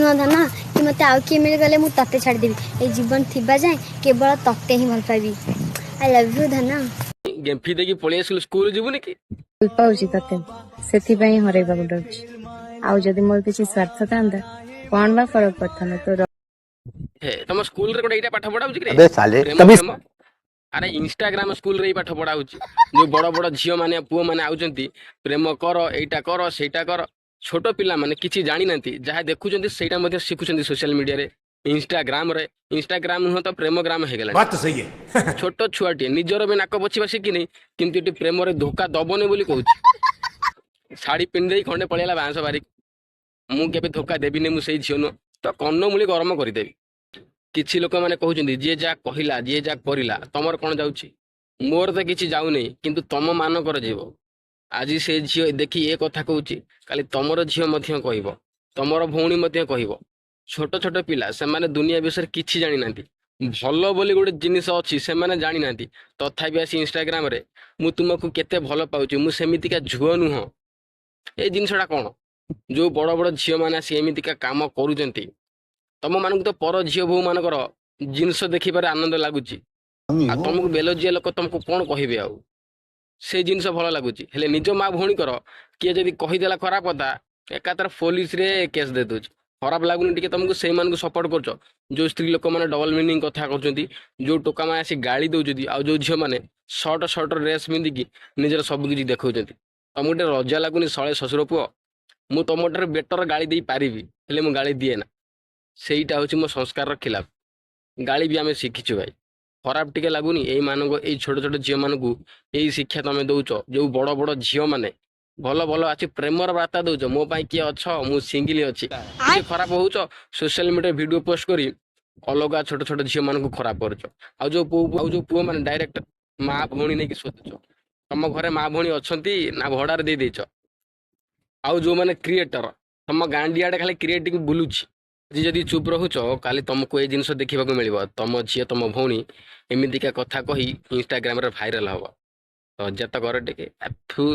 ନୁହଁ ଧନ କି ମୋତେ ଆଉ କିଏ ମିଳିଗଲେ ମୁଁ ତତେ ଛାଡ଼ିଦେବି। ଏଇ ଜୀବନ ଥିବା ଯାଏଁ କେବଳ ତତେ ହିଁ ଭଲ ପାଇବି। I love you ଧନ। ଗେମ୍ଫି ଦେଇକି ପଳେଇ ଆସିଲୁ, ସ୍କୁଲ ଯିବୁନି କି? ଭଲ ପାଉଛି ତତେ, ସେଥିପାଇଁ ହରେଇବାକୁ ଡରୁଛି। ଆଉ ଯଦି ମୋର କିଛି ସ୍ୱାର୍ଥ ଥାନ୍ତା, କଣ ବା ଫରକ ପଡିଥାନ୍ତା ତୋର? ହେ, ତମ ସ୍କୁଲରେ ଗୋଟେ ଏଇଟା ପାଠ ପଢା ହଉଛି କି ରେ? अबे साले। ପ୍ରେମ तभी ପ୍ରେମ। ଆରେ, ଇନଷ୍ଟାଗ୍ରାମ ସ୍କୁଲରେ ଏଇ ପାଠ ପଢା ହଉଛି। ଯୋଉ ବଡ ବଡ ଝିଅ ମାନେ, ପୁଅ ମାନେ ଆଉଛନ୍ତି, ପ୍ରେମ କର, ଏଇଟା କର, ସେଇଟା କର। ଛୋଟ ପିଲାମାନେ କିଛି ଜାଣିନାହାନ୍ତି। ଯାହା ଦେଖୁଛନ୍ତି, ସେଇଟା ମଧ୍ୟ ଶିଖୁଛନ୍ତି ସୋସିଆଲ ମିଡିଆରେ, ଇନଷ୍ଟାଗ୍ରାମରେ। ଇନଷ୍ଟାଗ୍ରାମ ନୁହଁ ତ ପ୍ରେମଗ୍ରାମ ହେଇଗଲାଣି। बात तो सही है। ଛୋଟ ଛୁଆଟିଏ, ନିଜର ବି ନାକ ପୋଛିବା ଶିଖିନି, କିନ୍ତୁ ଏଠି ପ୍ରେମରେ ଧୋକା ଦବନି ବୋଲି କହୁଛି। ଶାଢୀ ପିନ୍ଧେଇ ଖଣ୍ଡେ ପଳେଇଲା ବାଉଁଶ ବାରିକୁ। ମୁଁ କେବେ ଧୋକା ଦେବିନି, ମୁଁ ସେଇ ଝିଅ ନୁହଁ। ତ କର୍ଣ୍ଣମୂଳି ଗରମ କରିଦେବି। କିଛି ଲୋକମାନେ କହୁଛନ୍ତି, ଯିଏ ଯାହା କହିଲା, ଯିଏ ଯାହା କରିଲା, ତମର କଣ ଯାଉଛି? ମୋର ତ କିଛି ଯାଉନି, କିନ୍ତୁ ତମ ମାନଙ୍କର ଯିବ। ଆଜି ସେ ଝିଅ ଦେଖି ଏ କଥା କହୁଛି, କାଲି ତମର ଝିଅ ମଧ୍ୟ କହିବ, ତମର ଭଉଣୀ ମଧ୍ୟ କହିବ। ଛୋଟ ଛୋଟ ପିଲା ସେମାନେ, ଦୁନିଆ ବିଷୟରେ କିଛି ଜାଣିନାହାନ୍ତି। ଭଲ ବୋଲି ଗୋଟେ ଜିନିଷ ଅଛି, ସେମାନେ ଜାଣିନାହାନ୍ତି। ତଥାପି ଆସି ଇନଷ୍ଟାଗ୍ରାମରେ ମୁଁ ତୁମକୁ କେତେ ଭଲ ପାଉଛି, ମୁଁ ସେମିତିକା ଝିଅ ନୁହଁ। ଏଇ ଜିନିଷଟା କଣ? ଯୋଉ ବଡ ବଡ ଝିଅମାନେ ଆସି ଏମିତିକା କାମ କରୁଛନ୍ତି, ତମ ମାନଙ୍କୁ ତ ପର ଝିଅ ବୋହୂ ମାନଙ୍କର ଜିନିଷ ଦେଖିବାରେ ଆନନ୍ଦ ଲାଗୁଛି। ଆଉ ତମକୁ ବେଲଜ୍ଜିଆ ଲୋକ ତମକୁ କଣ କହିବେ? ଆଉ ସେ ଜିନିଷ ଭଲ ଲାଗୁଛି, ହେଲେ ନିଜ ମା ଭଉଣୀଙ୍କର କିଏ ଯଦି କହିଦେଲା ଖରାପ କଥା, ଏକାଥରେ ପୋଲିସରେ କେସ୍ ଦେଇ ଦଉଛି। ଖରାପ ଲାଗୁନି ଟିକେ ତମକୁ? ସେଇମାନଙ୍କୁ ସପୋର୍ଟ କରୁଛ, ଯୋଉ ସ୍ତ୍ରୀ ଲୋକମାନେ ଡବଲ ମିନିଂ କଥା କରୁଛନ୍ତି, ଯୋଉ ଟୋକାମାନେ ଆସି ଗାଳି ଦଉଛନ୍ତି, ଆଉ ଯୋଉ ଝିଅମାନେ ସର୍ଟ ସର୍ଟ ଡ୍ରେସ୍ ପିନ୍ଧିକି ନିଜର ସବୁ କିଛି ଦେଖାଉଛନ୍ତି। ତମକୁ ଟିକେ ଲଜ୍ଜା ଲାଗୁନି? ଶଳେ ଶ୍ୱଶୁର ପୁଅ, ମୁଁ ତମଠାରୁ ବେଟର ଗାଳି ଦେଇ ପାରିବି, ହେଲେ ମୁଁ ଗାଳି ଦିଏ ନା। ସେଇଟା ହଉଛି ମୋ ସଂସ୍କାରର ଖିଲାପ। ଗାଳି ବି ଆମେ ଶିଖିଛୁ ଭାଇ। ଖରାପ ଟିକେ ଲାଗୁନି ଏଇମାନଙ୍କୁ? ଏଇ ଛୋଟ ଛୋଟ ଝିଅମାନଙ୍କୁ ଏଇ ଶିକ୍ଷା ତମେ ଦଉଛ, ଯୋଉ ବଡ ବଡ ଝିଅମାନେ ଭଲ ଭଲ ଆସି ପ୍ରେମର ବାର୍ତ୍ତା ଦଉଛ, ମୋ ପାଇଁ କିଏ ଅଛ, ମୁଁ ସିଙ୍ଗିଲି ଅଛି, ଟିକେ ଖରାପ ହଉଛ। ସୋସିଆଲ ମିଡିଆରେ ଭିଡିଓ ପୋଷ୍ଟ କରି ଅଲଗା ଛୋଟ ଛୋଟ ଝିଅମାନଙ୍କୁ ଖରାପ କରୁଛ। ଆଉ ଯୋଉ ପୁଅ ମାନେ ଡାଇରେକ୍ଟ ମା ଭଉଣୀ ନେଇକି ଶୋଧୁଛ, ତମ ଘରେ ମା ଭଉଣୀ ଅଛନ୍ତି ନା ଭଡାରେ ଦେଇ ଦେଇଛ? ଆଉ ଯୋଉମାନେ କ୍ରିଏଟର, ତମ ଗାଣ୍ଡିଆଡେ ଖାଲି କ୍ରିଏଟିଂ ବୁଲୁଛି। ଆଜି ଯଦି ଚୁପ୍ ରହୁଛ, କାଲି ତମକୁ ଏଇ ଜିନିଷ ଦେଖିବାକୁ ମିଳିବ। ତମ ଝିଅ, ତମ ଭଉଣୀ ଏମିତିକା କଥା କହି ଇନଷ୍ଟାଗ୍ରାମରେ ଭାଇରାଲ ହବ। ଲଜ୍ଜା ତ କର ଟିକେ। ଥୁ।